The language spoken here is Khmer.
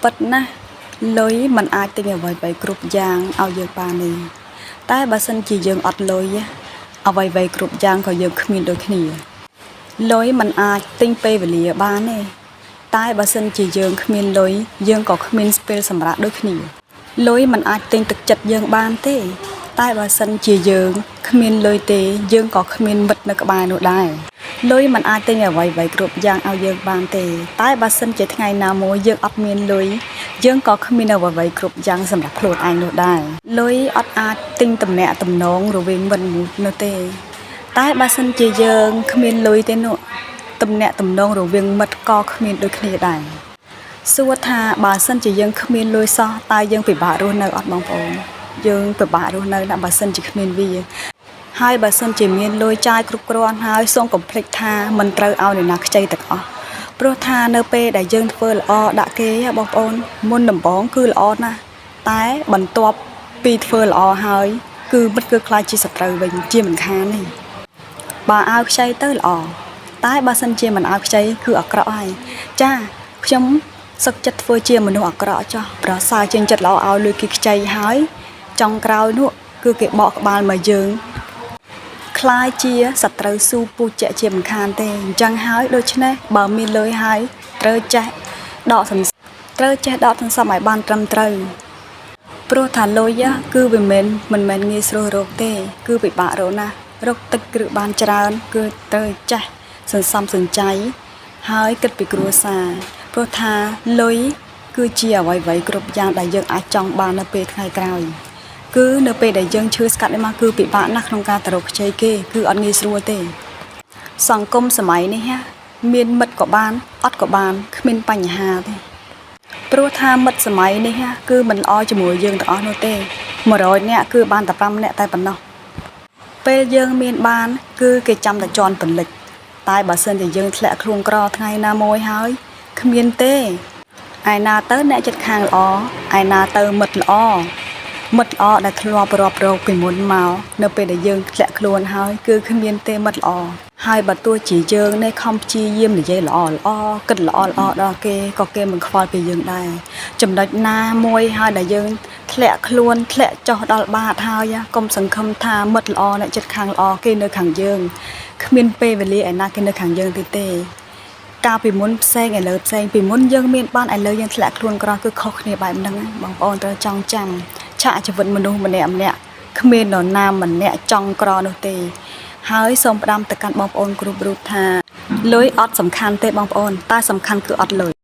ពិតណាស់លុយមិនអាចទិញអ្វីៗគ្រប់យ៉ាងឲ្យយើងបានទេតែបើសិនជាយើងអត់លុយអ្វីៗគ្រប់យ៉ាងក៏យើងគ្មានដូចគ្នាលុយមិនអាចទិញពេលវេលាបានទេតែបើសិនជាយើងគ្មានលុយយើងក៏គ្មានពេលសម្រាកដូចគ្នាលុយមិនអាចទិញទឹកចិត្តយើងបានទេ តែបើសិនជាយើងគ្មានលុយទេយើងក៏គ្មានមិត្តនៅក្បែរនោះដែរលុយមិនអាចទិញអ្វីៗគ្រប់យ៉ាងឲ្យយើងបានទេ តែបើសិនជាថ្ងៃណាមួយយើងអត់មានលុយយើងក៏គ្មានអ្វីៗគ្រប់យ៉ាងសម្រាប់ខ្លួនឯងនោះដែរលុយអត់អាចទិញទំនាក់ទំនងរវាងមិត្តមួយនោះទេ តែបើសិនជាយើងគ្មានលុយទេនោះទំនាក់ទំនងរវាងមិត្តក៏គ្មានដូចគ្នាដែរ សួរថាបើសិនជាយើងគ្មានលុយសោះតើយើងពិបាករស់នៅអត់បងប្អូនយើងពិបាករស់នៅណាស់បើសិនជាគ្មានវាហើយបើសិនជាមានលុយចាយគ្រប់គ្រាន់ហើយសូមកុំភ្លេចថាមិនត្រូវឲ្យនរណាខ្ចីទាំងអស់ព្រោះថានៅពេលដែលយើងធ្វើល្អដាក់គេហ៎បងប្អូនមុនដំបូងគឺល្អណាស់តែបន្ទាប់ពីធ្វើល្អហើយគឺមិត្តគឺក្លាយជាសត្រូវវិញជាមិនខានទេ បើឲ្យខ្ចីទៅល្អតែបើសិនជាមិនឲ្យខ្ចីគឺអាក្រក់ហើយចាខ្ញុំសឹកចិត្តធ្វើជាមនុស្សអាក្រក់ចោះប្រសើរជាងចិត្តល្អឲ្យលុយគេខ្ចីហើយចុងក្រោយនោះគឺគេបកក្បាលមកយើងក្លាយជាសត្រូវស៊ូពូជៈជាមិនខានទេអញ្ចឹងហើយដូច្នេះបើមានលុយហើយត្រូវចេះដកសន្ត្រូវចេះដកសន្សំឲ្យបានត្រឹមត្រូវ ព្រោះថាលុយគឺវាមិនមិនមែនងាយស្រួលរកទេ គឺពិបាករកណាស់រកតិចគឺបានច្រើន គឺត្រូវចេះសន្សំសំចៃហើយគិតពីគ្រួសារព្រោះថាលុយគឺជាអ្វីៗគ្រប់យ៉ាងដែលយើងអាចចង់បាននៅពេលថ្ងៃក្រោយគឺនៅពេលដែលយើងឈឺស្កាត់នេះមកគឺពិបាកណាស់ក្នុងការទៅរកខ្ចីគេគឺអត់ងាយស្រួលទេ សង្គមសម័យនេះហ่ะមានមិត្តក៏បានអត់ក៏បានគ្មានបញ្ហាទេ ព្រោះថាមិត្តសម័យនេះហ่ะគឺមិនល្អជាមួយយើងទាំងអស់នោះទេ100នាក់គឺបានតែ5នាក់តែប៉ុណ្ណោះពេលយើងមានបាន គឺគេចាំតែជន់ពន្លិចតែបើសិនជាយើងធ្លាក់ខ្លួនក្រថ្ងៃណាមួយហើយគ្មានទេឯណាទៅអ្នកចិត្តខាងល្អឯណាទៅមិត្តល្អមិត្តល្អដែលធ្លាប់រាប់រកពីមុនមកនៅពេលដែលយើងធ្លាក់ខ្លួនហើយគឺគ្មានទេមិត្តល្អហើយបើទោះជាយើងនេះខំព្យាយាមនិយាយល្អល្អគិតល្អល្អដល់គេក៏គេមិនខ្វល់ពីយើងដែរចំណុចណាមួយហើយដែលយើងធ្លាក់ខ្លួនធ្លាក់ចុះដល់បាតហើយកុំសង្ឃឹមថាមិត្តល្អអ្នកចិត្តខាងល្អគេនៅខាងយើងគ្មានពេលវេលាឯណាគេនៅខាងយើងទេទេ កាលពីមុនផ្សេងឥឡូវផ្សេងពីមុនយើងមានបានឥឡូវយើងធ្លាក់ខ្លួនក្រគឺខុសគ្នាបែបហ្នឹងណាបងប្អូនត្រូវចងចាំឆាកជីវិតមនុស្សម្នាក់ម្នាក់គ្មាននរណាម្នាក់ចង់ក្រនោះទេ ហើយសូមផ្ដាំទៅកាន់បងប្អូនគ្រប់រូបថាលុយអត់សំខាន់ទេបងប្អូនតែសំខាន់គឺអត់លុយ។